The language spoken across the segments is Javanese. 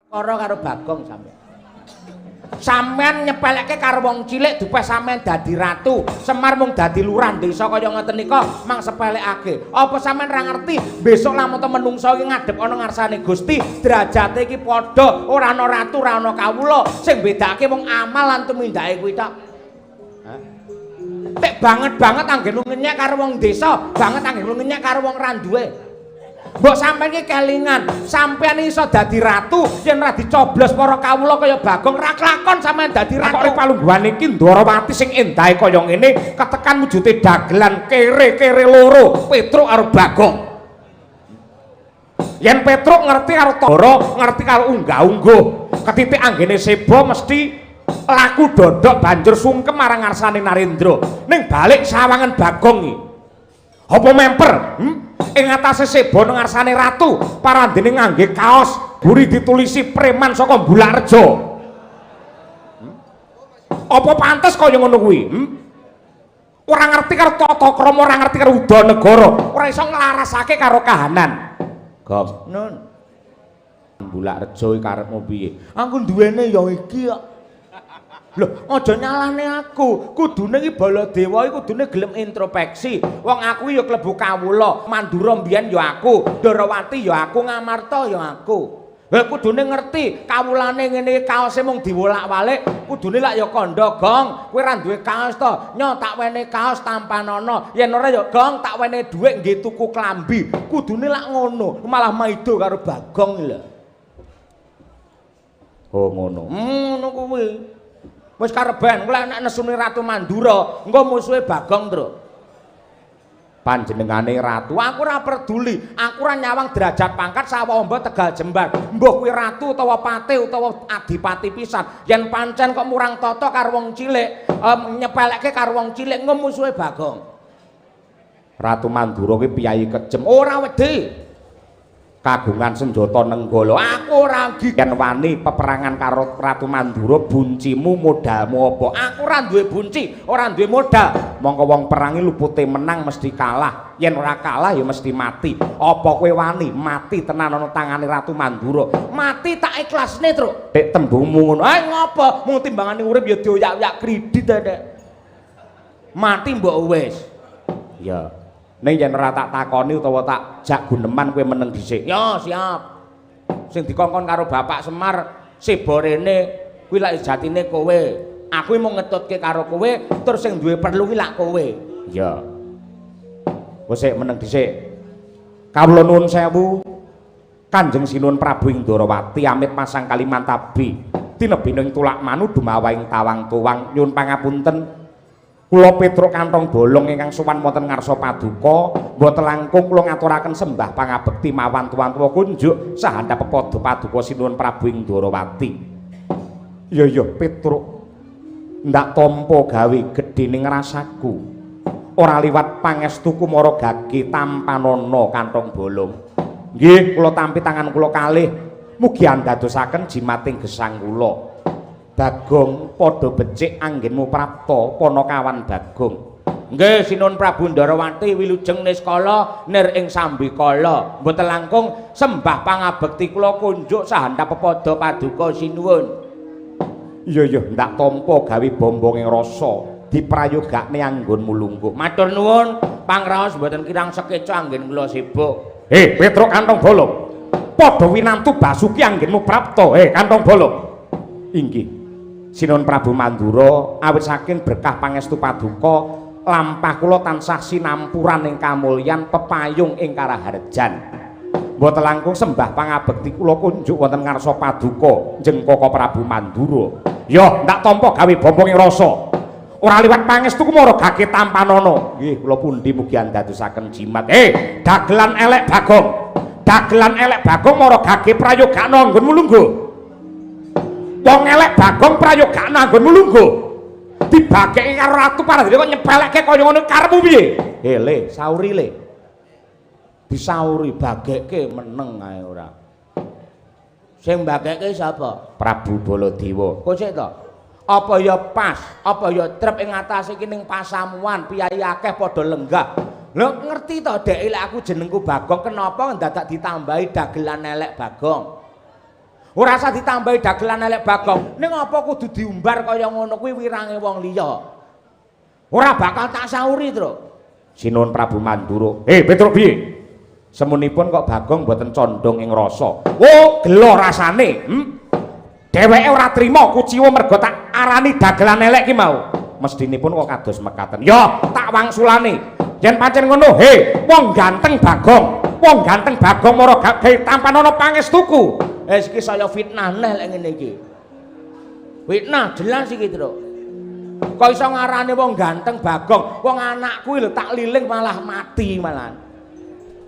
Perkara karo Bagong sampean. Sampean nyepelekke karo wong cilik dupeh sampean dadi ratu, Semar mung dadi lurah desa kaya ngoten nika mang sepelekake. Apa sampean ra ngerti besok lamun to menungsa iki ngadhep ana ngarsane Gusti, derajate iki padha, ora ana ratu, ora ana kawula, sing bedake mung amal lan tumindake kuwi tok. Hah? Tek banget-banget anggenmu ngenyek karo wong desa, banget anggenmu ngenyek karo wong ra duwe. Mbok sampean iki kelingan, sampean iso dadi ratu yen ora dicoblos para kawula kaya Bagong, ra kelakon sampean dadi ratu. Kok palungguhan iki Ndorowati sing endahe kaya ngene ketekan wujude dagelan kere-kere loro, Petruk karo Bagong. Yen Petruk ngerti karo Toro, ngerti karo unggah-ungguh, ketitik anggene seba mesti laku dodok banjur sungkem marang ngarsane Narendra. Ning balik sawangan Bagong iki. Apa memper? Ing atase seba nang ngarsane ratu, parandene ngangge kaos buri ditulisi preman saka Bulakrejo. Apa pantes kaya ngono kuwi? Ora ngerti karo tata krama, ora ngerti karo udanegara, ora iso nglarasake karo kahanan. Gong, Nun, Bulakrejo iki karepmu piye? Aku duwene ya iki kok. Lho, aja nyalahne aku. Kudune iki Baladewa iki kudune gelem introspeksi. Wong aku ya klebu kawula, Mandura mbiyen ya aku, Darawati ya aku, Ngamarta ya aku. Lah kudune ngerti kawulane ngene iki kaose mung diwolak-walik, kudune lak ya kandha, Gong. Kowe ra duwe kaos to? Nyo tak wene kaos tampanana. Yen ora ya Gong tak wene dhuwit nggih tuku klambi. Kudune lak ngono, malah maido karo Bagong lho. Oh ngono. Ngono kuwi. Wis kareben, engko nek nesune Ratu Mandura, engko musuhe Bagong, Truk. Panjenengane ratu, Aku ora peduli, aku ora nyawang derajat pangkat sawah amba Tegal Jembar. Mbuh kuwi ratu utawa patih utawa adipati pisan. Yen pancen kok murang tata karo wong cilik, nyepelekke karo wong cilik, engko musuhe Bagong. Ratu Mandura kuwi piyayi kejem, Ora wedi. Kagungan senjata nenggala. Aku ora Yen wani peperangan karo Ratu Mandura, buncimu modalmu apa? Aku ora duwe bunci, ora duwe modal. Mongko wong perangi lupute menang mesti kalah. Yen ora kalah ya mesti mati. Apa kowe wani mati tenan ana tangane Ratu Mandura? Mati tak ikhlasne, Truk. Tek tembungmu ngono. Ah ngopo? Mung timbangane urip ya dioyak-oyak kredit ta, Dek. Mati mbok wis. Ya. Ning yen ora tak takoni utawa tak jak guneman kowe meneng dhisik. Ya, siap. Sing dikongkon karo Bapak Semar seba rene kuwi lak jatine kowe. Aku mung ngetutke karo kowe, terus sing duwe perlu kuwi lak kowe. Ya. Wis sik meneng dhisik. Kawula nuwun sewu. Kanjeng Sinuwun Prabu ing Ndorowati amit masang Kalimantabi. Tinebina ing tulak manu dumawaing tawang tuwang nyuwun pangapunten. Kula Petruk kantong bolong ingkang sowan wonten ngarsa paduka, mboten langkung kula ngaturaken sembah pangabekti mawan tuwan-tuwa kunjuk sahandhap pepada paduka Sinuwun Prabu ing Ndorowati. Ya ya Petruk, ndak tampa gawe gedhening rasaku. Ora liwat pangestu kumara gage tampanana kantong bolong. Nggih, kula tampi tangan kula kalih. Mugi andadosaken jimating gesang kula. Bagong padha becik anggenmu prapta panakawan Bagong. Nggih, Sinuwun Prabu Ndarawati wilujeng niskala nir ing sambikala. Mboten langkung sembah pangabekti kula kunjuk sahandhap pepada paduka sinuwun. Iya iya, ndak tampa gawe bombonge rasa diprayogakne anggonmu lungguh. Matur nuwun, pangraos mboten kirang sekeca anggen kula sibuk. Hei, Petruk kantong bolong. Padha winantu Basuki anggenmu prapta. Hei, kantong bolong. Inggih. Sinuwun Prabu Mandura awit saking berkah pangestu paduka lampah kula tansah sinampuran ing kamulyan pepayung ing karaharjan. Mboten langkung sembah pangabekti kula kunjuk wonten ngarsa paduka Jengkaka Prabu Mandura. Yo, ndak tampa gawe bombonge rasa. Ora liwat pangestu kumara gage tampanana. Nggih, kula pundi mugi andadosaken jimat. Dagelan elek Bagong. Dagelan elek Bagong mara gage prayogakna nggonmu lungguh. Wong elek Bagong prayogakna nggonmu lungguh. Dibageke karo ratu parandene kok nyepelekke kaya ngono karepmu piye? Le, sauri le. Disauri bagekke meneng ae ora. Sing bagekke sapa? Prabu Baladewa. Kok sik to? Apa ya pas, apa ya trep ing atase iki ning pasamuan piyayi akeh padha lenggah. Lho ngerti to dek lek aku jenengku Bagong kenapa ndadak ditambahi dagelan elek Bagong? Ora usah ditambahi dagelan elek Bagong. Ning apa kudu diumbar kaya ngono kuwi wirange wong liya. Ora bakal tak sauri, Truk. Sinuwun Prabu Mandura. "Hei, Petruk piye?" Semunipun kok Bagong mboten condong ing rasa. "Oh, gelo rasane." Dheweke ora trima kuciwa mergo tak arani dagelan elek ki mau. Mestinipun kok kados mekaten. "Ya, tak wangsulane. Yen pancen ngono, he, wong ganteng Bagong. Wong ganteng Bagong mara gawe tampan ana pangestuku." Wis iki saya fitnah neh lek ngene iki. Fitnah jelas iki, Truk. Kok iso ngarani wong ganteng Bagong? Wong anakku lho tak liling malah mati malah.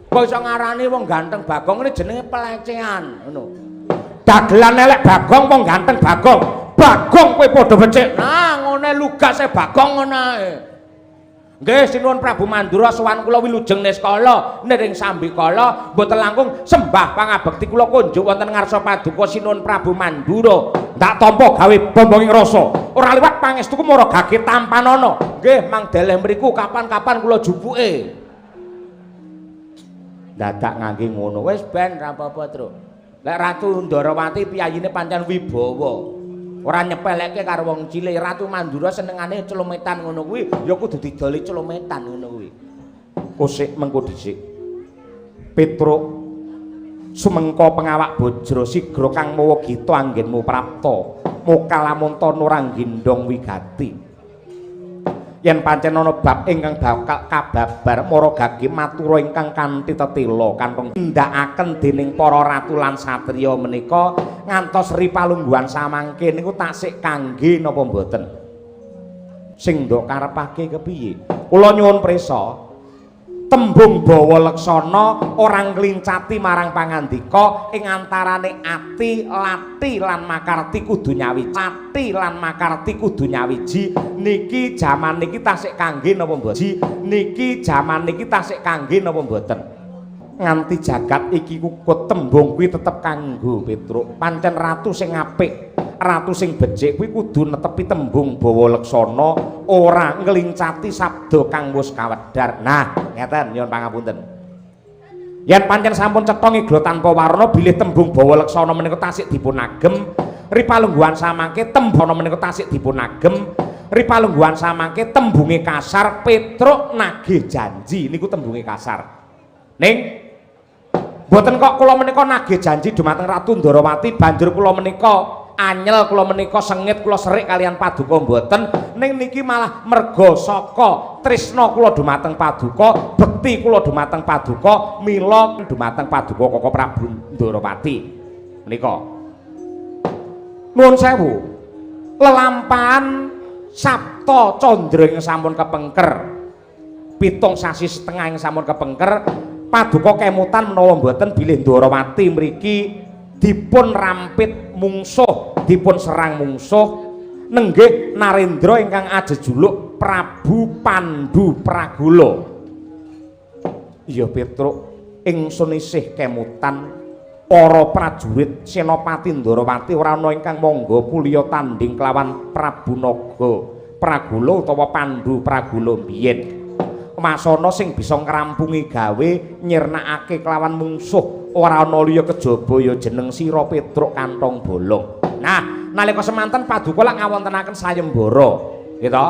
Kok iso ngarani wong ganteng Bagong, ini jenenge pelecehan, ngono. Dagelan elek Bagong, wong ganteng Bagong. Bagong kowe padha becik. Nah, ngene lugase Bagong ngono ae. Nggih, sinuwun Prabu Mandura, sowan kula wilujeng niskala niring sambikala mboten langkung sembah pangabekti kula kunjuk wonten ngarsa paduka sinuwun Prabu Mandura. Ndak tampa gawe bombonging rasa. Ora liwat pangestuku mara gage tampanana. Nggih, mang deleh mriku kapan-kapan kula jupuke. Dadak ngangge ngono. Wis ben ra apa-apa, Truk. Lek Ratu Ndarawati piyayine pancen wibawa. Ora nyepelekke karo wong cilik. Ratu Mandura senengane celometan ngono kuwi, ya kudu didoli celometan ngono kuwi. Kusik mengko dhisik. Petruk sumengka pengawak bojro sigra kang mawa gita anggenmu prapta. Mokalamunta nurang gendhong wigati. Yen pancen ana bab ingkang bakal kababar mara gage matura ingkang kanthi tetela kantong tindakaken dening para ratu lan satriya menika ngantos ripalungguhan samangke niku tasik kangge napa mboten? Sing ndok karepake kepiye? Kula nyuwun prisa. Tembung bawa leksana ora nglincati marang pangandika ing antarane ati, lati lan makarti kudu nyawiji. Lati lan makarti kudu nyawiji niki jaman niki tasik kangge napa mboten? Niki jaman niki tasik kangge napa mboten? Nganti jagat iki kukut tembung kuwi tetep kanggo, Petruk. Pancen ratu sing apik, ratu sing becik kuwi kudu netepi tembung bawa leksana, ora nglincati sabda kang wis kawedhar. Nah, ngeten nyuwun pangapunten. Yen pancen sampun cetha ngigla tanpa warna bilih tembung bawa leksana menika tasik dipun agem ripalungguhan samangke tembana menika tasik dipun agem ripalungguhan samangke tembunge kasar. Petruk nagih janji niku tembunge kasar. Ning mboten kok kula menika nagih janji dumateng Ratu Ndarawati banjur kula menika anyel, kula menika sengit, kula serik kalian paduka, mboten. Ning niki malah merga saka tresna kula dumateng paduka, bekti kula dumateng paduka, mila dumateng paduka Koko Prabu Ndarawati menika. Nuwun sewu, lelampahan Sabta Candra ing sampun kepengker 7 sasi setengah ing sampun kepengker, paduka kemutan menawa mboten bilih Ndarawati mriki dipun rampit mungsuh, dipun serang mungsuh nenggih Narendra ingkang ajejuluk Prabu Pandu Pragula? Iya, Petruk, ingsun isih kemutan para prajurit Senopati Ndarawati ora ana ingkang mangga puliya tanding kelawan Prabu Naga Pragula utawa Pandu Pragula biyen. Masana sing bisa ngrampungi gawe nyirnakake kelawan mungsuh ora ana liya kejaba ya jeneng sira, Petruk Kantong Bolong. Nah, nalika semanten paduka lak ngawontenaken sayembara, gitu.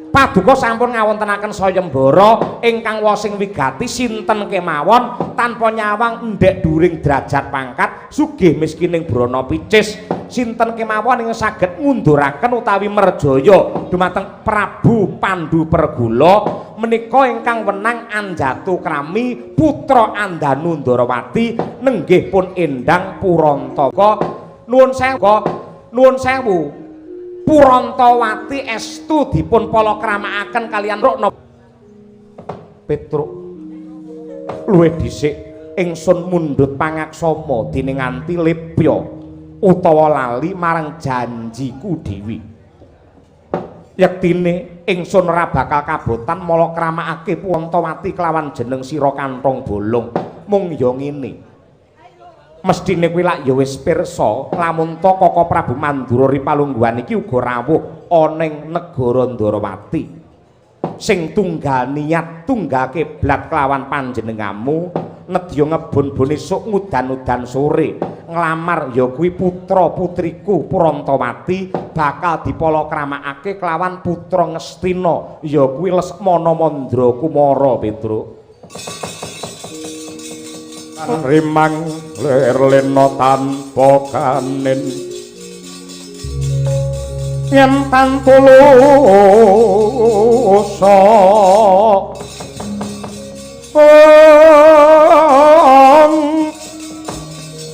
Paduka sampun ngawontenaken sayembara ingkang wosing wigati sinten kemawon tanpa nyawang endhek dhuwuring derajat pangkat, sugih miskining brana picis, sinten kemawon ingkang saged ngunduraken utawi merjaya dumateng Prabu Pandu Pergula menika ingkang wenang anjatu krami putra Andanu Ndarawati nenggih pun Endang Purantaka. Nuwun sewu, nuwun sewu, Purantawati estu dipun palakramakaken kalian Rukna? Petruk, luwih dhisik ingsun mundhut pangaksama dene nganti lepya utawa lali marang janjiku dhewe. Yektine ingsun ora bakal kabotan malakramakake Purantawati kelawan jeneng sira Kantong Bolong. Mung ya ngene, mesthine kuwi lak ya wis pirsa lamun ta Koko Prabu Mandura ripalungguhan iki uga rawuh ana ing negara Ndarawati sing tunggal niat tunggal kiblat kelawan panjenenganmu. Nedya ngebon-bone esuk ngudan-udan sore nglamar ya kuwi putra putriku Purantawati bakal dipalakramakake kelawan putra Ngastina ya kuwi Lesmana Mandra Kumara Petruk. Rimang lir lena tanpa kanin yen tantulusa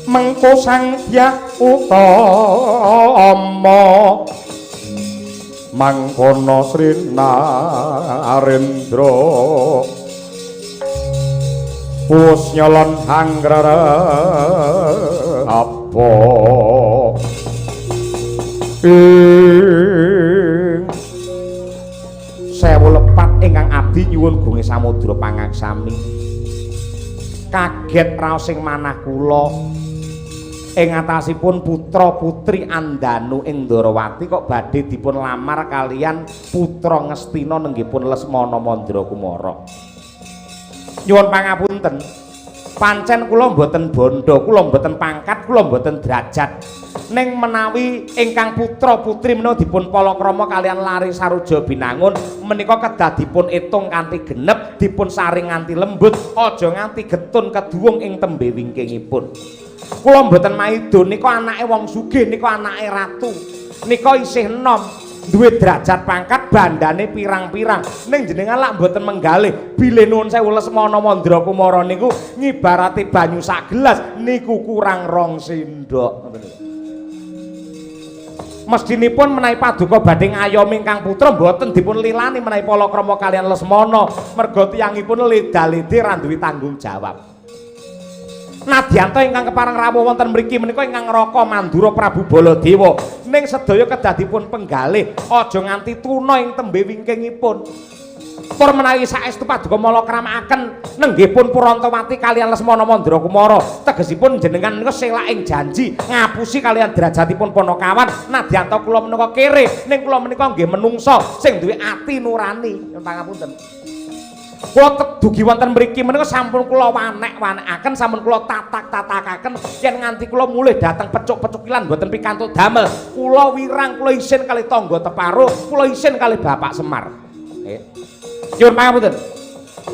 mengko Sang Hyang Utama mangkono Sri Narendra wus nyolon hanggrara apa ing sewu lepat ingkang abdi nyuwun gunge samudra pangaksami. Kaget raos ing manah kula ing atasipun putra putri Andanu ing Ndorowati kok badhe dipun lamar kalian putra Ngastina nenggipun Lesmana Mandra Kumara. Nyuwun pangapunten, pancen kula mboten bondo, kula mboten pangkat, kula mboten derajat. Ning menawi ingkang putra putri menawa dipun palakrama kalian lare Saruja Binangun menika kedah dipun etung kanthi genep, dipun saring nganti lembut, aja nganti getun keduwung ing tembe wingkingipun. Kula mboten maido nika anake wong sugih, nika anake ratu, nika isih enom, duwe derajat pangkat bandane pirang-pirang. Ning jenengan lak mboten menggalih bilih nuwun sewu Lesmana Mandra Kumara niku ngibarate banyu sak gelas niku kurang rong sendok. Mestinipun menawi paduka badhe ngayomi ingkang putra mboten dipun lilani menawi palakrama kalian Lesmana, merga tiyangipun leda-lede ra duwe tanggung jawab. Nadyanto ingkang kepareng rawuh wonten mriki menika ingkang Raka Mandura Prabu Baladewa, ning sedaya kedah dipun penggalih aja nganti tuna ing tembe wingkingipun. Tur menawi saestu paduka malakramakaken nenggihpun Purantawati kalian Lesmana Mandra Kumara, tegesipun jenengan menika selak ing janji ngapusi kalian derajatipun Panakawan. Nadyanto kula menika kere, ning kula menika nggih menungsa sing duwe ati nurani. Nyuwun pangapunten. Kula dugi wonten mriki menika sampun kula wanek-wanekaken, sampun kula tatak-tatakaken yen nganti kula mulih dhateng pecuk-pecukilan mboten pikantuk damel. Kula wirang, kula isin kali tangga teparo, kula isin kali Bapak Semar. Nggih. Nyuwun pangapunten.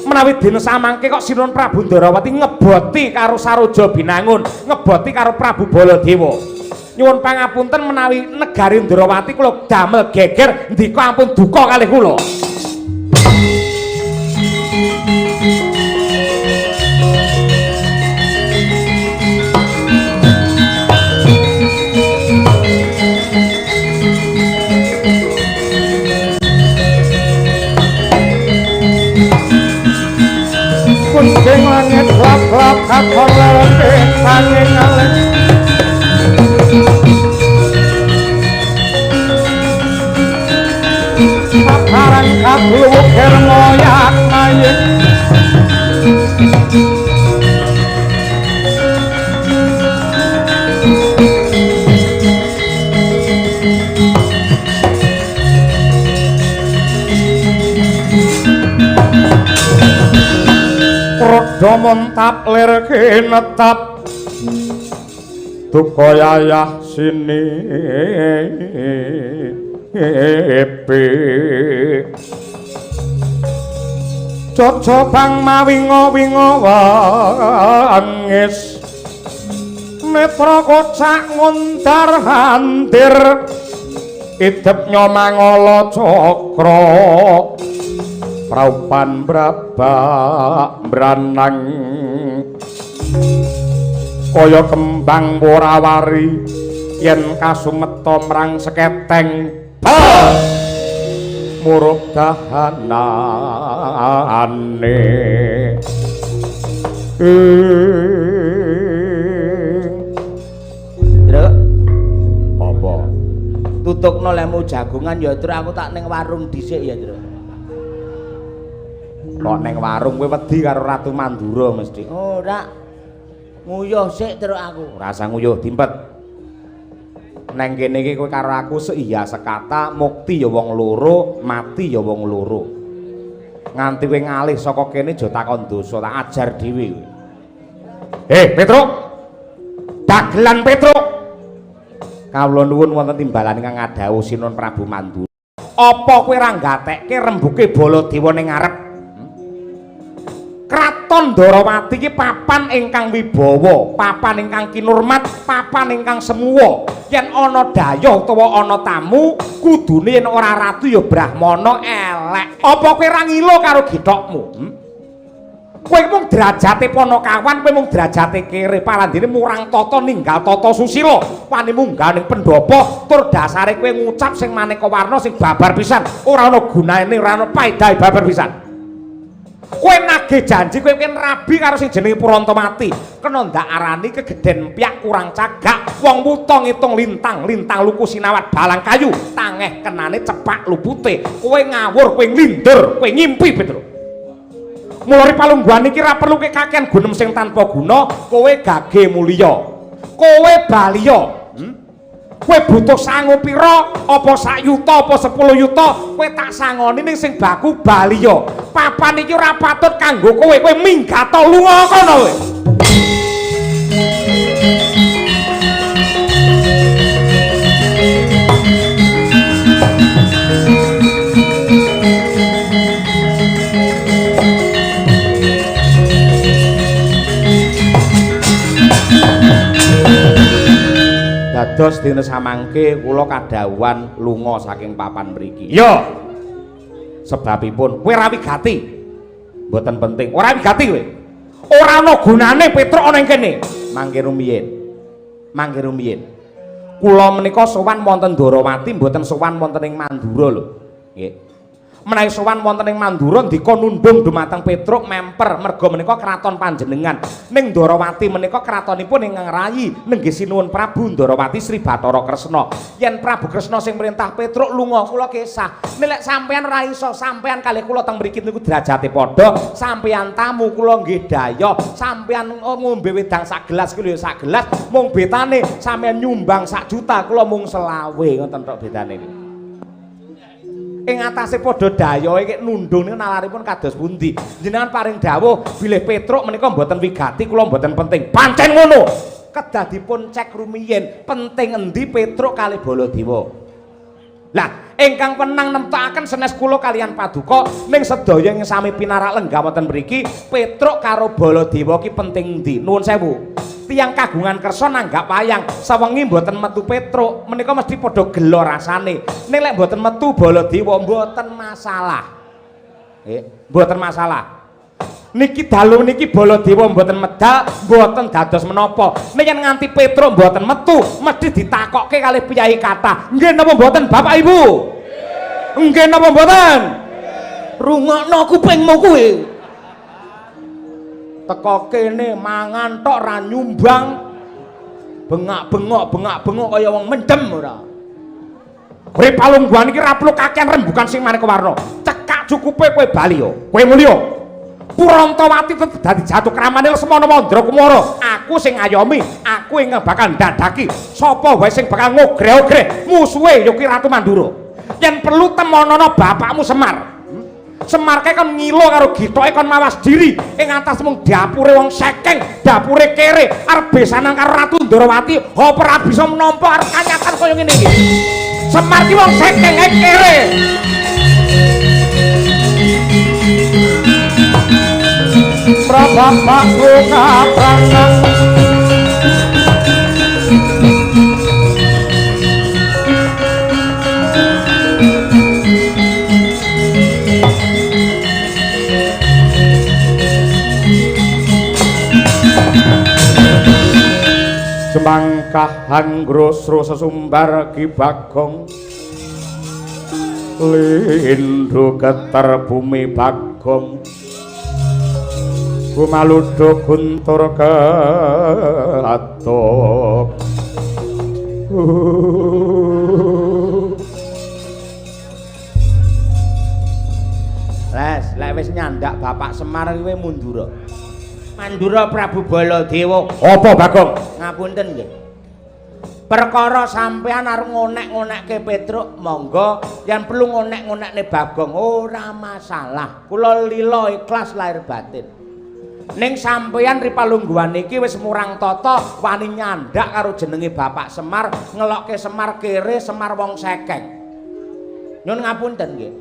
Menawi dina samangke kok Sinuwun Prabu Ndarawati ngeboti karo Saruja Binangun, ngeboti karo Prabu Baladewa. Nyuwun pangapunten menawi negari Ndarawati kula damel geger ndika ampun duka kalih kula. Kuncing langit klap-klap kakon lelembing sanging alit sabarang kadluwukir moyak mayit Rodo montap lir kinetap duka yayah sini epe cocobang mawinga-winga wangis netra kocak ngundar handir idep nyomangala cakra praupan brabak branang kaya kembang worawari yen kasumeta mrang seketeng murup dahanane. Truk, apa tutukno lemu jagongan ya Truk, aku tak ning warung dhisik ya Truk. Kok neng warung kowe wedi karo Ratu Mandura mesti? Ora. Nguyuh sik Truk aku. Ora usah nguyuh, dimpet. Neng kene iki kowe karo aku seiya sekata, mukti ya wong loro, mati ya wong loro. Nganti kowe ngalih saka kene aja takon dosa, tak ajar dhewe kowe. Petruk. Dagelan Petruk. Kawula nuwun wonten timbalan ingkang ngadhawuh Sinuwun Prabu Mandura. Apa kowe ora nggatekke rembuke Baladewa ning ngarep? Kraton Ndorowati iki papan ingkang wibawa, papan ingkang kinurmat, papan ingkang semuwa. Yen ana dayuh utawa ana tamu, kudune yen ora ratu ya brahmana elek. Apa kowe ora ngilo karo githokmu? Kowe mung derajate panakawan, kowe mung derajate kere, parandene murang tata ninggal tata susila, wani munggah ning pendhapa, tur dasare kowe ngucap sing maneka warna sing babar pisan, ora ana gunane, ora ana paedahe babar pisan. Kowe nagih janji kowe pengen rabi karo sing jenenge Purantawati, kena ndak arani kegeden pyak kurang cagak, wong wuta ngitung lintang, lintang luku sinawat balang kayu, tangeh kenane cepak lupute. Kowe ngawur, kowe nglindur, kowe ngimpi Petruk. Mulane palungguhan iki ra perlu kakean gunem sing tanpa guna, kowe gage mulya. Kowe baliya. Kowe butuh sangu pira, apa sak yuta, apa 10 yuta, kowe tak sangoni ning sing baku baliya. Papan iki ora patut kanggo kowe, kowe minggat lunga kono kowe. Dados dina samangke kula kadhawuhan lunga saking papan mriki. Iya. Sebabipun kowe ra wigati. Mboten penting. Ora wigati kowe. Ora ana gunane Petruk ana ing kene. Mangke rumiyin. Mangke rumiyin. Kula menika sowan wonten Ndorowati mboten sowan wonten ing Mandura lho. Nggih. Menawi sowan wonten ing Mandura ndika nundung dumateng Petruk memper merga menika kraton panjenengan. Ning Ndorowati menika kratonipun ingkang rayi nenggih Sinuwun Prabu Ndorowati Sri Bathara Kresna. Yen Prabu Kresna sing merintah Petruk lunga kula kesah. Nek lek sampean ora iso, sampean kalih kula teng mriki niku derajate padha, sampean tamu kula nggih dayoh, sampean ngombe wedang sak gelas kula ya sak gelas, mung betane sampean nyumbang sak juta kula mung 25 ngoten tok bedane iki. Ing atase padha dayohe iki nundung niku nalaripun kados pundi? Jenengan paring dawuh bilih Petruk menika mboten wigati kula mboten penting. Pancen ngono. Kedah dipun cek rumiyin, penting endi Petruk kalih Baladewa. Lah, ingkang wenang nemtokaken senes kula kaliyan paduka ning sedaya ing sami pinarak lenggah wonten mriki, Petruk karo Baladewa ki penting endi? Nuwun sewu. Tiyang kagungan kersa nanggap wayang sewengi mboten metu Petruk menika mesti padha gelo rasane. Ning lek mboten metu Baladewa mboten masalah. Mboten masalah. Niki dalu niki Baladewa mboten medal, mboten dados menapa. Nek yen nganti Petruk mboten metu, mesti ditakokke kalih piyai kathah. Nggih napa mboten Bapak Ibu? Nggih napa mboten? Rungokno kupingmu kuwi. Teko kene mangan tok ra nyumbang, bengak-bengok bengak-bengok kaya wong mendem ora. Kowe palungguhan iki ra perlu kakean rembugan sing maneka warna. Cekak cukupe kowe bali yo. Kowe mulya. Purantawati tetep dadi jatuh kramane Lesmana Mandra Kumara. Aku sing ngayomi, aku ingkang bakal ndadaki sapa wae sing bakal ngogre-ogre musuhe ya kuwi Ratu Mandura. Yen perlu temonono bapakmu Semar. Semar kae kon ngilo karo githoke kon mawas diri ing atas mung dapure wong sekeng, dapure kere, arep besanan karo Ratu Ndorowati, apa ora bisa menampa arep kanyatan kaya ngene iki. Semar ki wong sekeng ae kere. Prabapakku kaprangan Semangkah angrosro sesumbar Ki Bagong lindhu geter bumi Bagong gumaludha guntur keatuk. Les, lek wis nyandak Bapak Semar kuwi mundura. Mandura Prabu Baladewa. Apa Bagong? Ngapunten nggih. Perkara sampean arep ngonek-ngonekke Petruk, monggo. Yen perlu ngonek-ngonekne Bagong ora masalah. Kula lila ikhlas lahir batin. Ning sampeyan ripalungguhan iki wis murang tata wani nyandak karo jenenge Bapak Semar, ngelokke Semar kere, Semar wong sekeng. Nyun ngapunten nggih.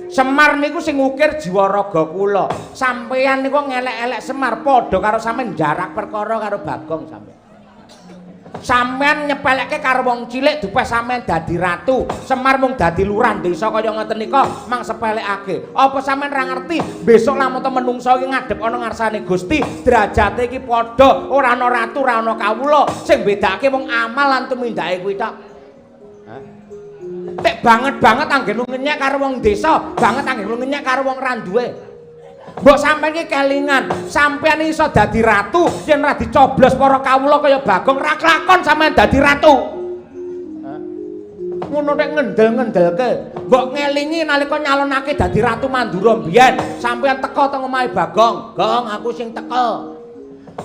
Semar niku sing ngukir jiwa raga kula. Sampeyan niku ngelek-elek Semar padha karo sampeyan jarak perkara karo Bagong sampeyan. Sampeyan nyepelekke karo wong cilik dupeh sampeyan dadi ratu. Semar mung dadi lurah desa kaya ngoten nika mang sepelekake. Apa sampeyan ra ngerti besok lamun to menungsa iki ngadhep ana ngarsane Gusti, derajate iki padha, ora ana ratu, ora ana kawula. Sing bedake wong amal lan tumindake kuwi tok. Hah? Tek banget-banget anggenmu ngenyek karo wong desa, banget anggenmu ngenyek karo wong ra duwe. Mbok sampeyan iki kelingan, sampeyan iso dadi ratu yen ora dicoblos para kawula kaya Bagong, ra klakon sampeyan dadi ratu. Ngono nek ngendel-ngendelke. Mbok ngelingi nalika nyalonake dadi ratu Mandura mbiyen, sampeyan teka teng omahe Bagong, "Gong, aku sing teka."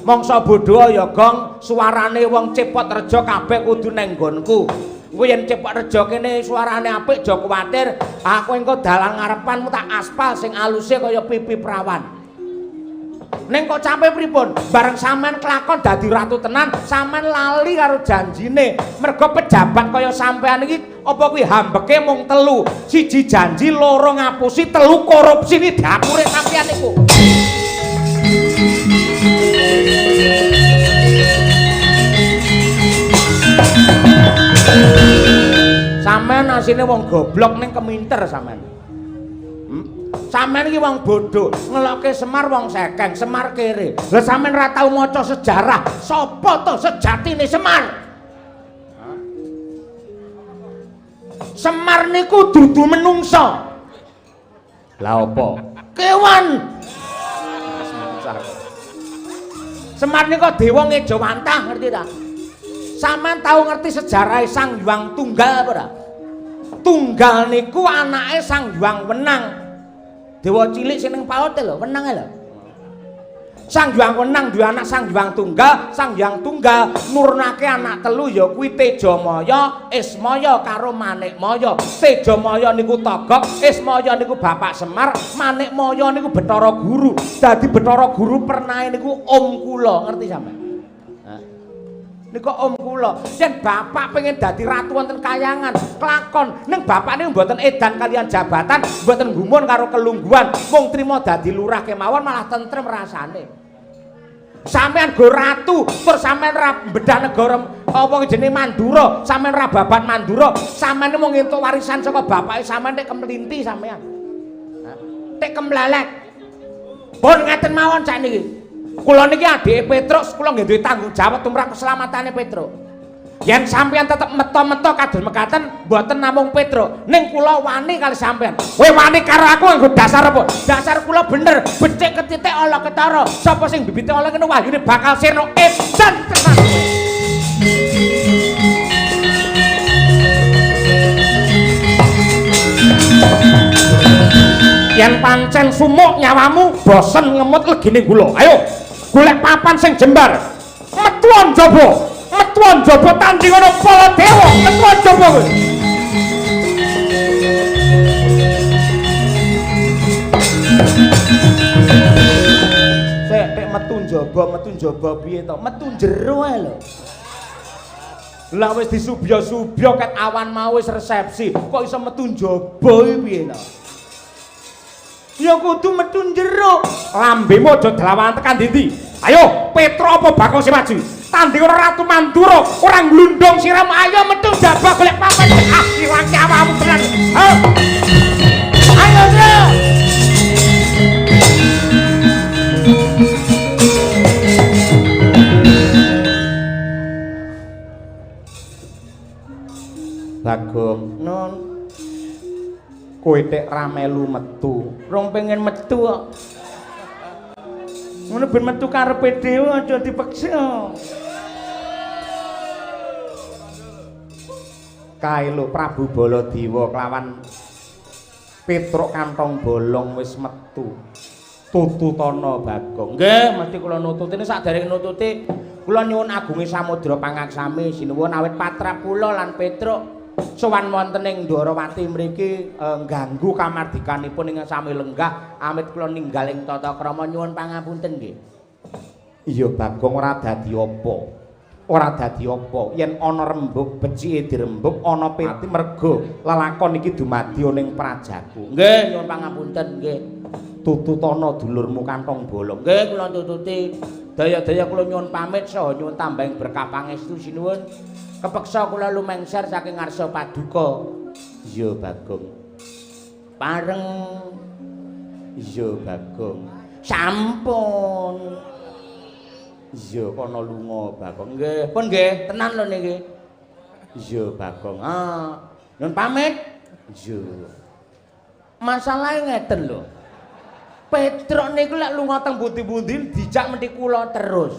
Mangsa bodho ya, Gong, suarane wong Cepot Rejo kabeh kudu neng nggonku. Engko yen Cepot Rejo kene suarane apik aja kuwatir, aku engko dalan ngarepanmu tak aspal sing aluse kaya pipi prawan. Ning kok cape pripun? Bareng sampean kelakon dadi ratu tenan, sampean lali karo janjine. Mergo pejabat kaya sampean iki apa kuwi hambeke mung telu. Siji janji, loro ngapusi, telu korupsi iki dapure sampean niku. Sampean asine wong goblok ning keminter sampean. Sampean iki wong bodho, ngelokke Semar wong sekeng, Semar kere. Lah sampean ra tau maca sejarah, sapa to sejatine Semar? Semar niku dudu menungsa. Lah apa? Kewan. Semar niku dewa ngejawantah, ngerti ta? Sampean tau ngerti sejarah Sang Hyang Tunggal apa ora? Tunggal niku anake Sang Hyang Wenang. Dewa cilik sing ning paut lho, wenange lho. Sang Hyang Wenang duwe anak Sang Hyang Tunggal, Sang Hyang Tunggal nurunake anak telu ya kuwi Tejamaya, Ismaya karo Manikmaya. Tejamaya niku Togok, Ismaya niku Bapak Semar, Manikmaya niku Bathara Guru. Dadi Bathara Guru pernahe niku om kula, ngerti sampean? Niku om kula. Yen bapak pengen dadi ratu wonten kayangan, kelakon. Ning bapak niku mboten edan kalian jabatan, mboten gumun karo kelungguhan, mung trima dadi lurah kemawon malah tentrem rasane. Sampeyan go ratu, terus sampeyan ra bedah negara apa jenenge Mandura, sampeyan ra babat Mandura, sampeyan mung entuk warisan saka bapake sampeyan tek kemlinti sampeyan. Tek kemlelek. Pun ngaten mawon sakniki. Kula niki adike Petruk, kula nggih duwe tanggung jawab tumrap keselamatane Petruk. Yen sampeyan tetep meto-meto kados mekaten, mboten namung Petruk, ning kula wani kali sampeyan. Kowe wani karo aku nganggo dasar apa? Dasar kula bener, becik ketitik ala ketara. Sapa sing bibite ala kene wahyune bakal sirna edan tenan. Yen pancen sumuk nyawamu, bosen ngemut legine gula. Ayo, golek papan sing jembar. Metu njaba, metu njaba tandingono Baladewa, metu njaba kowe. Sik, tek metu njaba piye to? Metu jero ae lho. Lah wis disubya-subya ket awan mau wis resepsi, kok iso metu njaba iki piye to? Ya kudu metu jero. Lambemu aja dlawan tekan ndi-ndi. Ayo, Petruk apa Bagong sing maju? Tandingono Ratu Mandura, ora nglundung siramu. Ayo metu njaba golek papan. Ah, ilang nyawamu tenan. Ayo. Ayo, Tru. Bagong, Non, kowe tek ra melu metu. Rong pengen metu kok. Ngono ben metu karepe dhewe aja dipeksa. Kae lho Prabu Baladewa kelawan Petruk kantong bolong wis metu. Tututana Bagong. Nggih, mesti kula nututi. Nek saderenge nututi, kula nyuwun agunge samudra pangaksami sinuwun awit patrap kula lan Petruk. Sowan wonten ing Ndorowati mriki ngganggu kamardikanipun ing sami lenggah amit kula ninggal ing tata krama nyuwun pangapunten nggih. Iya Bagong ora dadi apa. Ora dadi apa yen ana rembug becike dirembug ana peti merga lelakon iki dumadi ning prajaku. Nggih nyuwun pangapunten nggih. Tututana dulurmu kantong bolong. Nggih kula tututi. Daya-daya kula nyuwun pamit saha nyuwun tambahing berkah pangestu sinuwun. Kepeksa kula lumengser saking ngarsa paduka. Iya Bagong. Pareng. Iya Bagong. Sampun. Iya kono lunga Bagong. Nggih, pun nggih, tenan lho niki. Iya Bagong. Ah, nyuwun pamit. Iya. Masalahe ngeten lho. Petruk niku lek lunga teng pundi-pundi dijak menti kula terus.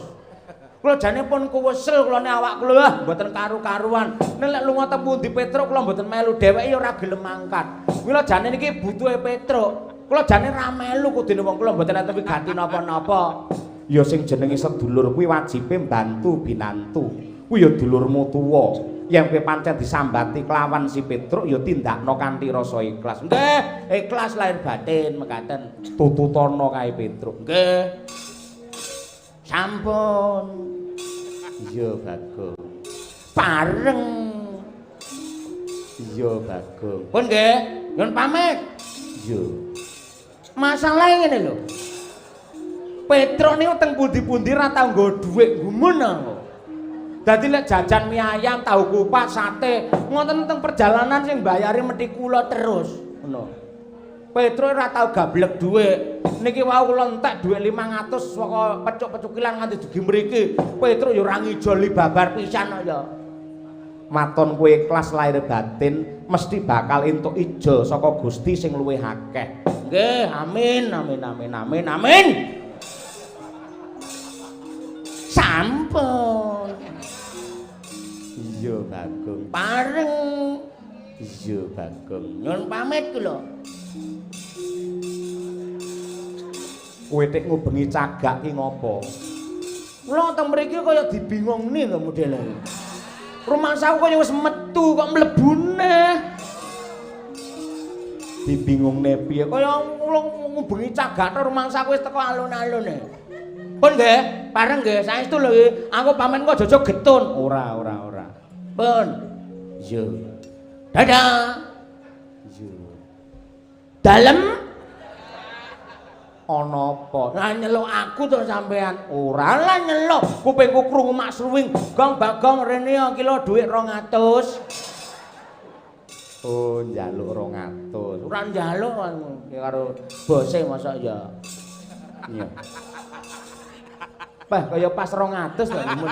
Kula jane pun kuwesel kula ne awak kula ah mboten karu-karuan. Nek lek lunga teng pundi Petruk kula mboten melu dheweke ya ora gelem mangkat. Mila jane niki butuhe Petruk. Kula jane ra melu kudune wong kula mboten enten wigati napa-napa. Ya sing jenenge sedulur kuwi wajibe mbantu binantu. Kuwi ya dulurmu tuwa. Yen kowe pancen disambati kelawan si Petruk ya tindakno kanthi rasa ikhlas. Nggih, ikhlas lahir batin mekaten. Tututana kae Petruk. Nggih. Sampun. Iya Bagong. Pareng. Iya Bagong. Pun nggih, nyuwun pamit. Iya. Masalahe ngene lho. Petruk niku teng pundi-pundi ra tau nggo dhuwit gumun aku. Dadi lek jajan mie ayam, tahu kupat, sate, ngoten teng perjalanan sing mbayari mesti kula terus. Ngono. Petruk ora tau gablek dhuwit. Niki wau kula entek dhuwit 500 saka pecuk-pecukilan nganti dugi mriki. Petruk ya ora ngijoli babar pisan kok ya. Maton kowe ikhlas lahir batin mesti bakal entuk ijol saka Gusti sing luwih akeh. Nggih, amin amin amin amin amin. Sampun. Iya Bagong. Pareng. Iya Bagong. Nyuwun pamit kula. Kowe tek ngubengi cagak ki ngopo? Kula teng mriki kaya dibingungne lho modele. Rumangsaku kaya wis metu kok mlebu neh. Dibingungne piye? Kaya kula ngubengi cagak tok rumangsaku wis teko alun-alun e. Pun nggih, pareng nggih, saestu lho iki. Aku pamen kok aja getun. Ora, ora, ora. Pun. Iya. Dadah. Iya. Dalem ana apa? Lah nyeluk aku to sampean. Ora lah nyeluk. Kupingku krungu mak sluwing. Gong Bagong rene ya iki lho dhuwit 200. Oh, njaluk 200. Ora njaluk karo bose mosok ya. Iya. Bah kaya pas 200 lho mun.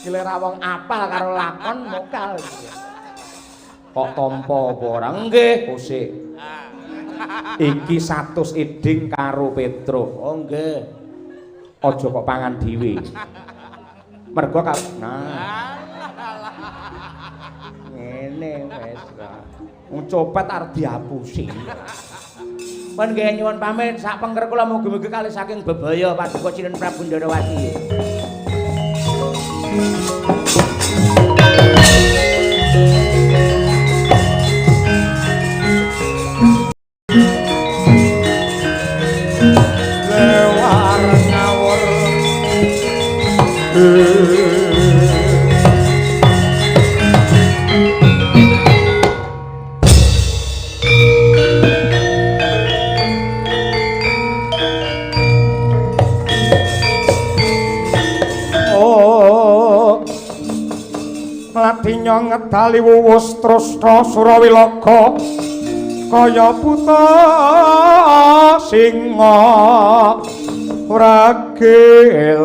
Iki lek ra wong apal karo lakon mokal. Kok tampa apa ora? Nggih, Kosik. Iki 100 iding karo Petruk. Oh nggih. Aja kok pangan dhewe. Mergo nah. Ngene wis ra. Wong copet arep dihapusi. Pun nggih nyuwun pamit sak pengker kula mugi-mugi kalih saking bebaya paduka Sinuwun Prabu Ndorowati. Lewar ngawur. Oh, Ladinya ngedali wuwus trusna Surawilaga kaya buta singa wragil.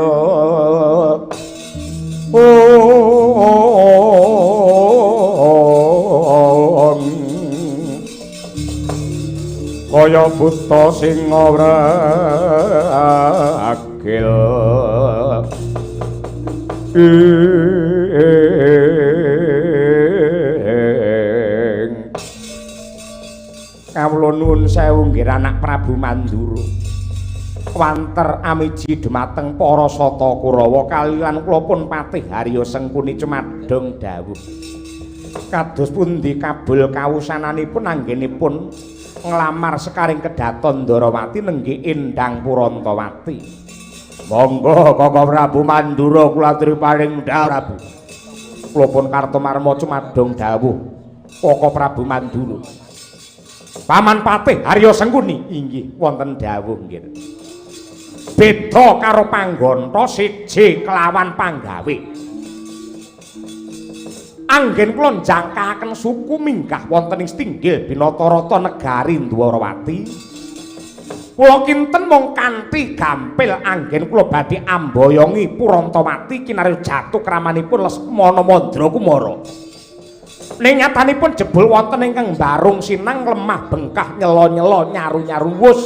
Kaya buta singa wragil. Kawula nuwun sewu nggih anak Prabu Mandura. Wanter amiji dumateng para sata Kurawa kaliyan kula pun Patih Harya Sengkuni cumadong dawuh. Kados pundi kabul kawusananipun anggenipun nglamar sekaring kedaton Ndarawati nenggih Endang Purantawati. Monggo Kakang Prabu Mandura kula aturi paring Prabu. Kula pun Kartomarma cumadong dawuh Kaka Prabu Mandura. Paman Patih Arya Sengkuni inggih wonten dawuh nggih. Beda karo panggonta siji kelawan panggawe. Anggen kula njangkahaken suku minggah wonten ing Stinggil Binatarata negari Ndwarawati. Kula kinten mung kanthi gampil anggen kula badhe amboyongi Purantawati kinarya jatuh kramanipun Lesmana Mandra Kumara. Ning nyatanipun jebul wonten ingkang mbarung sinang lemah bengkah nyela-nyela nyaru-nyaru wus.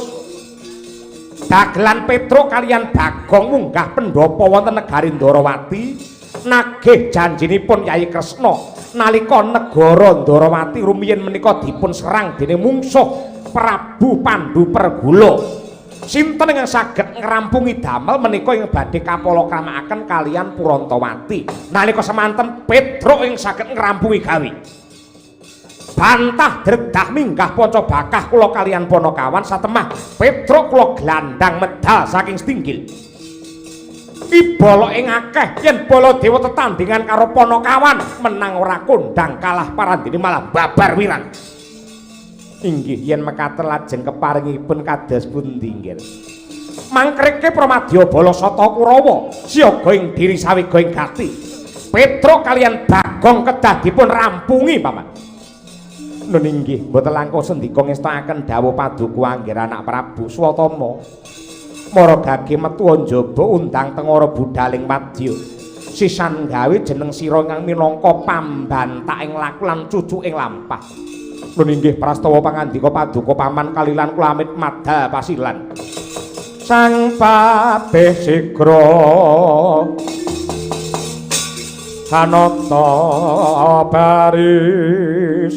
Dagelan Petruk kaliyan Bagong munggah pendhapa wonten negari Ndwarawati nagih janjinipun Yai Kresna nalika negara Ndwarawati rumiyin menika dipun serang dening mungsuh Prabu Pandu Pergula. Sinten ingkang saged ngrampungi damel menika ing badhe kapalakramakaken kaliyan Purantawati. Nalika semanten Petruk ing saged ngrampungi gawe. Bantah dredah minggah panca bakah kula kaliyan Panakawan satemah Petruk kula glandang medal saking Stinggil. Ibala ing akeh yen Baladewa tetandingan karo Panakawan menang ora kondang kalah parandene malah babar wirang. Inggih yen mekaten lajeng keparingipun kados pundi nggih. Mangkreke Pramadya Bala Sata Kurawa siaga ing diri sawega ing gati. Petruk kaliyan Bagong kedah dipun rampungi paman. Nun inggih mboten langkung sendika ngestakaken dawuh paduka anggir anak Prabu Swatama. Mara gage metu njaba undang tengara budhaling wadya. Sisan gawe jeneng sira ingkang minangka pambantak ing laku lan cucu ing lampah. Nun inggih prastawa pangandika paduka paman kalilan kula amit madal pasilan. Sang Patih sigra hanata baris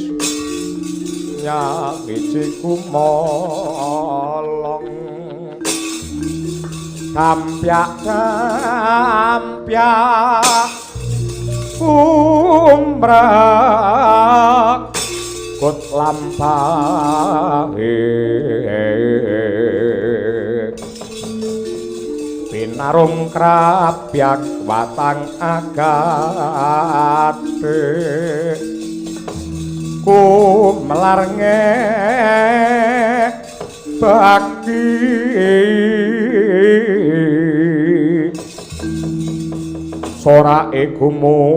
nyawiji kumolong kampyak kampyak kumrak kut lampahe pinarung krapyak watang agate kumelar bakti sorake gumura.